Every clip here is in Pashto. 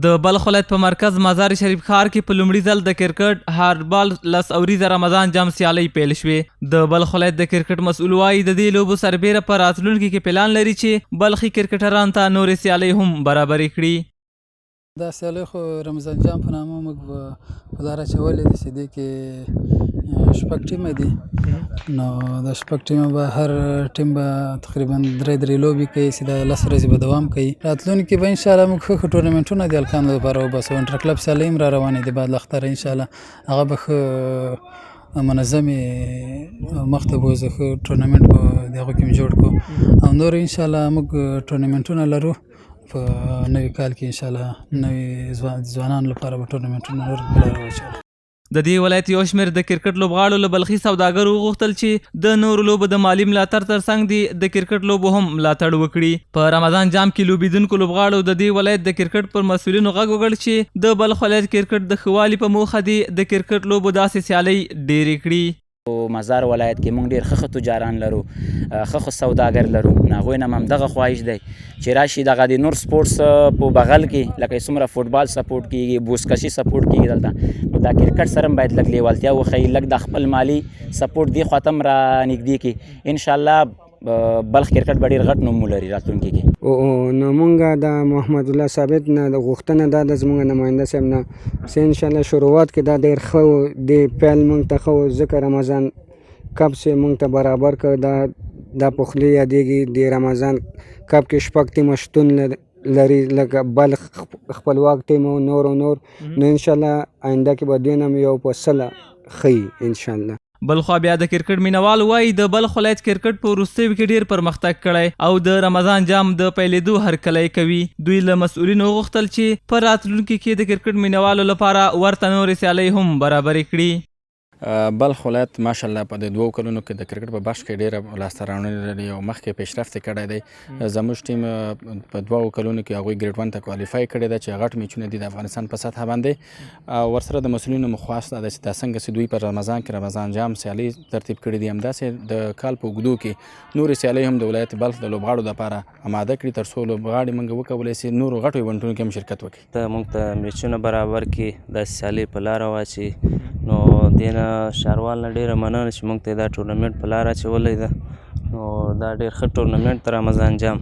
د بلخ ولایت په مرکز مزار شریف ښار کې په لومړي ځل د کرکټ هارډبال 10 اوریزه رمضان جام سیالۍ پیل شوې. د بلخ ولایت د کرکټ مسؤل وايي، د دې لوبو سربېره په راتلونکي کې پلان لري چې بلخي کرکټرانو ته نورې سیالۍ هم برابرې کړي. دا سیالۍ خو رمضان جام په نامه موږ په لاره اچولې دي چې دې کې شپږ ټیمه دي، نو دا شپږ ټیمه به هر ټیم به تقریبا درې درې لوبې کوي چې دا 10 ورځې به دوام کوي. راتلونکي به انشاءالله موږ ښه ښه ټورنمنټونه د هلکانو لپاره وباسو. انټر کلب سیالۍ هم را روانې دي بعد له اختره انشاءالله، هغه به ښه منظمې مخته بوځو، ښه ټورنمنټ به د هغو کې هم جوړ کړو او نور انشاءالله موږ ټورنمنټونه لرو په نوي کال کې انشاءالله نوي ځوانانو لپاره به ټورنمنټونه نور په لاره واچوو. د دې ولایت یو شمېر د کرکټ لوبغاړو له بلخي سوداګرو وغوښتل چې د نورو لوبو د مالي ملاتړ ترڅنګ دې د کرکټ لوبو هم ملاتړ وکړي. په رمضان جام کې لوبېدونکو لوبغاړو د دې ولایت د کرکټ پر مسؤلینو غږ وکړ چې د بلخ ولایت کرکټ د ښه والي په موخه دې د کرکټ لوبو داسې سیالۍ ډېرې کړي. په مزار ولایت کې موږ ډېر ښه ښه تجاران لرو، ښه ښه سوداګر لرو، نو هغوی نه هم همدغه خواهش دی چې راشي دغه د نور سپورټس په بغل کې لکه څومره فوټبال سپورټ کیږي، بوزکشي سپورټ کیږي دلته، نو دا کرکټ سره هم باید لږ لیوالتیا وښیي، لږ د خپل مالي سپورټ دې خواته هم را نږدې کړي. انشاءالله بلخ کرکټ به ډېر غټ نوم ولري راتلونکي کې. نو مونږ د محمد الله ثابت نه د غوښتنه دا ده زمونږ نماینده صاحب نه چې انشاءالله شروعات کې دا ډېر ښه و، دې پیل مونږ ته ښه و، ځکه رمضان کپ چې مونږ ته برابر کړ، دا په خولې یادېږي. د رمضان کپ کې شپږ ټیمه شتون لري لکه بلخ خپلواک ټیم او نور او نور، نو انشاءالله آینده کې به دوی نه هم یو په سله ښه وي انشاءالله. بلخوا بیا د کرکټ مینوال وايي، د بلخ ولایت کرکټ په وروستیو کې ډېر پرمختګ کړی او د رمضان جام د پیلېدو هرکلی کوي. دوی له مسؤلینو وغوښتل چې په راتلونکي کې د کرکټ مینوالو لپاره ورته نورې سیالۍ هم برابرې کړي. بلخ ولایت ماشاءالله په دې 2 کلونو کې د کرکټ په بخش کې ډېره لاسته راوړنې لري او مخکې پیشرفت یې کړی دی. زموږ ټیم په 2 کلونو کې هغوی ګریډ 1 ته کوالیفای کړې ده چې غټ میچونه دي د افغانستان په سطح باندې. او ورسره د مسؤلینو مو خواست دا ده چې دا څنګه چې دوی په رمضان کې رمضان جام سیالۍ ترتیب کړې دي، همداسې د کال په اوږدو کې نورې سیالۍ هم د ولایت بلخ د لوبغاړو لپاره اماده کړي تر څو لوبغاړي موږ وکولای شي نورو غټو ایونټونو کې هم شرکت وکړي. ته موږ ته میچونه برابر کړي، داسې سیالۍ په لاره واچوي، نو دې نه ښاروال نه ډېره مننه چې موږ ته یې دا ټورنمنټ په لاره اچولی ده، نو دا ډېر ښه ټورنمنټ دی رمضان جام.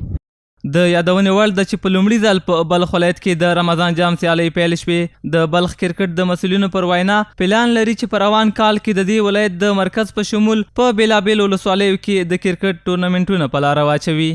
د یادونې وړ ده چې په لومړي ځل په بلخ ولایت کې د رمضان جام سیالۍ پیل شوې. د بلخ کرکټ د مسؤلینو پر وینا پلان لري چې په روان کال کې د دې ولایت د مرکز په شمول په بېلابېلو ولسوالیو کې د کرکټ ټورنمنټونه په لاره واچوي.